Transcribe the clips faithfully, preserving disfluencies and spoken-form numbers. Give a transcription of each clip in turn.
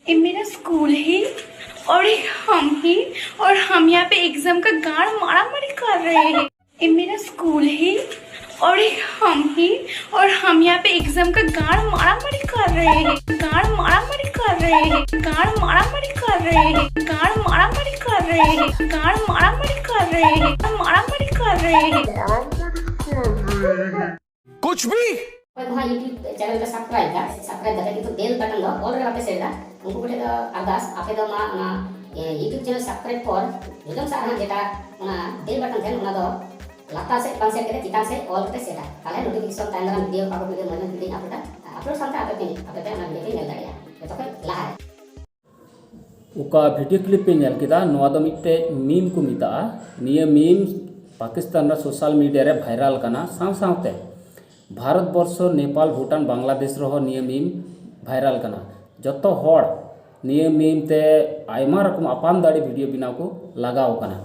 ये मेरा स्कूल है और ये हम ही, और हम यहाँ पे एग्जाम का गाड़ मारा मारी कर रहे हैं। ये मेरा स्कूल है और ये हम ही, और हम यहाँ पे एग्जाम का गाड़ मारा मारी कर रहे हैं। गाड़ मारा मारी कर रहे हैं। गाड़ मारा मारी कर रहे हैं। गाड़ मारा मारी कर रहे हैं। गाड़ मारा मारी कर रहे हैं। गाड़ मारा मारी कर रहे हैं। ᱚᱠᱚᱭ ᱠᱚ ᱦᱟᱸᱜ YouTube channel ᱯᱮ subscribe ᱫᱟ, subscribe ᱠᱟᱛᱮ ᱠᱤᱱᱛᱩ bell button ᱫᱚ all ᱨᱮ ᱵᱟᱯᱮ set ᱫᱟ, ᱩᱱᱠᱩ ᱠᱚᱴᱷᱮᱱ ᱫᱚ ᱟᱨᱫᱟᱥ, ᱟᱯᱮ ᱫᱚ ᱢᱟ ᱚᱱᱟ YouTube channel subscribe ᱯᱚᱨ ᱡᱚᱡᱚᱢ ᱥᱮᱫ ᱨᱮ ᱡᱮᱴᱟ ᱚᱱᱟ bell button ᱛᱟᱦᱮᱱ, ᱚᱱᱟ ᱫᱚ ᱞᱟᱛᱟᱨ ᱥᱮᱫ ᱵᱟᱝ set ᱠᱟᱛᱮ ᱪᱮᱛᱟᱱ ᱥᱮᱫ all ᱠᱟᱛᱮ set ᱟ᱾ ᱛᱟᱦᱞᱮ notification ᱛᱟᱭᱚᱢ ᱫᱟᱨᱟᱢ video ᱚᱠᱟ ᱠᱚ video ᱢᱚᱡᱽ ᱢᱚᱡᱽ video ᱤᱧ upload ᱟ, upload ᱥᱟᱶᱛᱮ ᱟᱯᱮ ᱯᱮ, ᱟᱯᱮ ᱯᱮ ᱚᱱᱟ video ᱯᱮ ᱧᱮᱞ ᱫᱟᱲᱮᱭᱟᱜᱼᱟ ᱡᱚᱛᱚ ᱠᱷᱚᱱ ᱞᱟᱦᱟ ᱨᱮ᱾ ᱚᱠᱟ ᱵᱷᱤᱰᱤᱭᱳ ᱠᱞᱤᱯ ᱯᱮ ᱧᱮᱞ ᱠᱮᱫᱟ, ᱱᱚᱣᱟ ᱫᱚ ᱢᱤᱫᱴᱮᱡ ᱢᱤᱢ ᱠᱚ ᱢᱮᱛᱟᱜᱼᱟ᱾ ᱱᱤᱭᱟᱹ ᱢᱤᱢ ᱯᱟᱠᱤᱥᱛᱟᱱ ᱨᱮ ᱥᱳᱥᱟᱞ ᱢᱤᱰᱤᱭᱟ ᱨᱮ ᱵᱷᱟᱭᱨᱟᱞ ᱠᱟᱱᱟ, ᱥᱟᱶ ᱥᱟᱶᱛᱮ ᱵᱷᱟᱨᱚᱛ ᱵᱚᱨᱥᱚ, ᱱᱮᱯᱟᱞ, ᱵᱷᱩᱴᱟᱱ, ᱵᱟᱝᱞᱟᱫᱮᱥ ᱨᱮᱦᱚᱸ ᱱᱤᱭᱟᱹ ᱢᱤᱢ ᱵᱷᱟᱭᱨᱟᱞ ᱠᱟᱱᱟ᱾ ᱡᱚᱛᱚ ᱦᱚᱲ ᱱᱤᱭᱟᱹ ᱢᱤᱢ ᱛᱮ ᱟᱭᱢᱟ ᱨᱚᱠᱚᱢ ᱟᱯᱟᱱ ᱫᱟᱲᱮ ᱵᱷᱤᱰᱤᱭᱳ ᱵᱮᱱᱟᱣ ᱠᱚ ᱞᱟᱜᱟᱣ ᱠᱟᱱᱟ᱾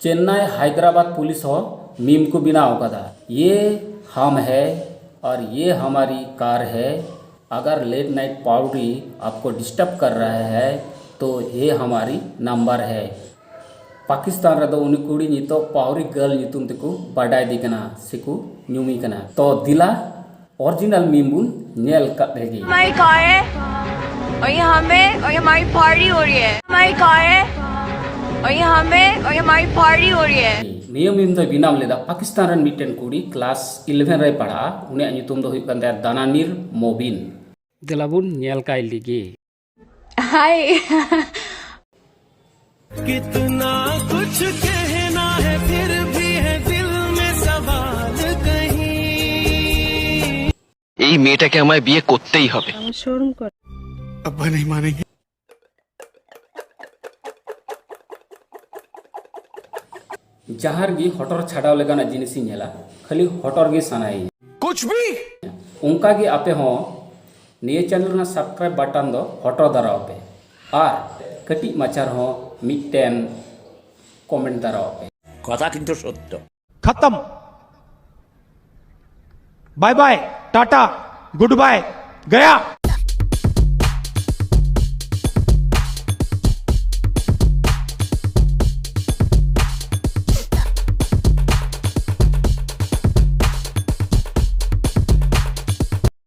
ᱪᱮᱱᱱᱟᱭ, ᱦᱟᱭᱫᱨᱟᱵᱟᱫ ᱯᱩᱞᱤᱥ ᱦᱚᱸ ᱢᱤᱢ ᱠᱚ ᱵᱮᱱᱟᱣ ᱟᱠᱟᱫᱟ, "ये हम है और ये हमारी कार है, अगर लेट नाइट पावरी आपको डिस्टर्ब कर रहा है तो ये हमारी नंबर है।" ᱯᱟᱠᱤᱥᱛᱟᱱ ᱨᱮᱫᱚ ᱩᱱᱤ ᱠᱩᱲᱤ ᱱᱤᱛᱚᱜ ᱯᱟᱣᱨᱤ ᱜᱟᱨᱞ ᱧᱩᱛᱩᱢ ᱛᱮᱠᱚ ᱵᱟᱰᱟᱭᱮᱫᱮ ᱠᱟᱱᱟ ᱥᱮᱠᱚ ᱧᱩᱢᱮ ᱠᱟᱱᱟ᱾ ᱛᱚ ᱫᱮᱞᱟ ᱚᱨᱤᱡᱤᱱᱟᱞ ᱢᱤᱢ ᱵᱚᱱ ᱧᱮᱞ ᱠᱟᱜ ᱞᱮᱜᱮ᱾ हमारी कार है और ये हमें और ये हमारी पार्टी हो रही है। हमारी कार है और ये हमें और ये हमारी पार्टी हो रही है। ᱱᱤᱭᱟᱹ ᱢᱤᱢ ᱫᱚᱭ ᱵᱮᱱᱟᱣ ᱞᱮᱫᱟ ᱯᱟᱠᱤᱥᱛᱟᱱ ᱨᱮᱱ ᱢᱤᱫᱴᱮᱱ ᱠᱩᱲᱤ, ᱠᱞᱟᱥ eleven ᱨᱮᱭ ᱯᱟᱲᱦᱟᱜᱼᱟ᱾ ᱩᱱᱤᱭᱟᱜ ᱧᱩᱛᱩᱢ ᱫᱚ ᱦᱩᱭᱩᱜ ᱠᱟᱱ ᱛᱟᱭᱟ ᱫᱟᱱᱟᱱᱤᱨ ᱢᱚᱵᱤᱱ᱾ ᱫᱮᱞᱟ ᱵᱚᱱ ᱧᱮᱞ ᱠᱟᱭ ᱞᱮᱜᱮ᱾ हाय। कितना कुछ कहना है फिर भी है दिल में सवाल कहीं। এই মেয়েটাকে আমায় বিয়ে করতেই হবে। अब्बा नहीं मानेंगे। ᱡᱟᱦᱟᱸ ᱨᱮᱜᱮ ᱦᱚᱴᱚᱨ ᱪᱷᱟᱰᱟᱣ ᱞᱮᱠᱟᱱᱟᱜ ᱡᱤᱱᱤᱥᱤᱧ ᱧᱮᱞᱟ, ᱠᱷᱟᱹᱞᱤ ᱦᱚᱴᱚᱨ ᱜᱮ ᱥᱟᱱᱟᱭᱤᱧᱟ᱾ कुछ भी। ᱚᱱᱠᱟ ᱜᱮ ᱟᱯᱮ ᱦᱚᱸ ᱱᱤᱭᱟᱹ ᱪᱮᱱᱮᱞ ᱨᱮᱱᱟᱜ ᱥᱟᱵᱥᱠᱨᱟᱭᱤᱵ ᱵᱟᱴᱚᱱ ᱫᱚ ᱦᱚᱴᱚᱨ ᱫᱟᱨᱟᱣ ᱯᱮ ᱟᱨ ᱠᱟᱹᱴᱤᱡ ᱢᱟᱪᱷᱟ ᱨᱮᱦᱚᱸ ᱢᱤᱫᱴᱮᱱ ᱠᱚᱢᱮᱱᱴ ᱫᱟᱨᱟᱣ ᱯᱮ᱾ কথা কিন্তু সত্য। खत्म। Bye bye, tata, good bye, गया।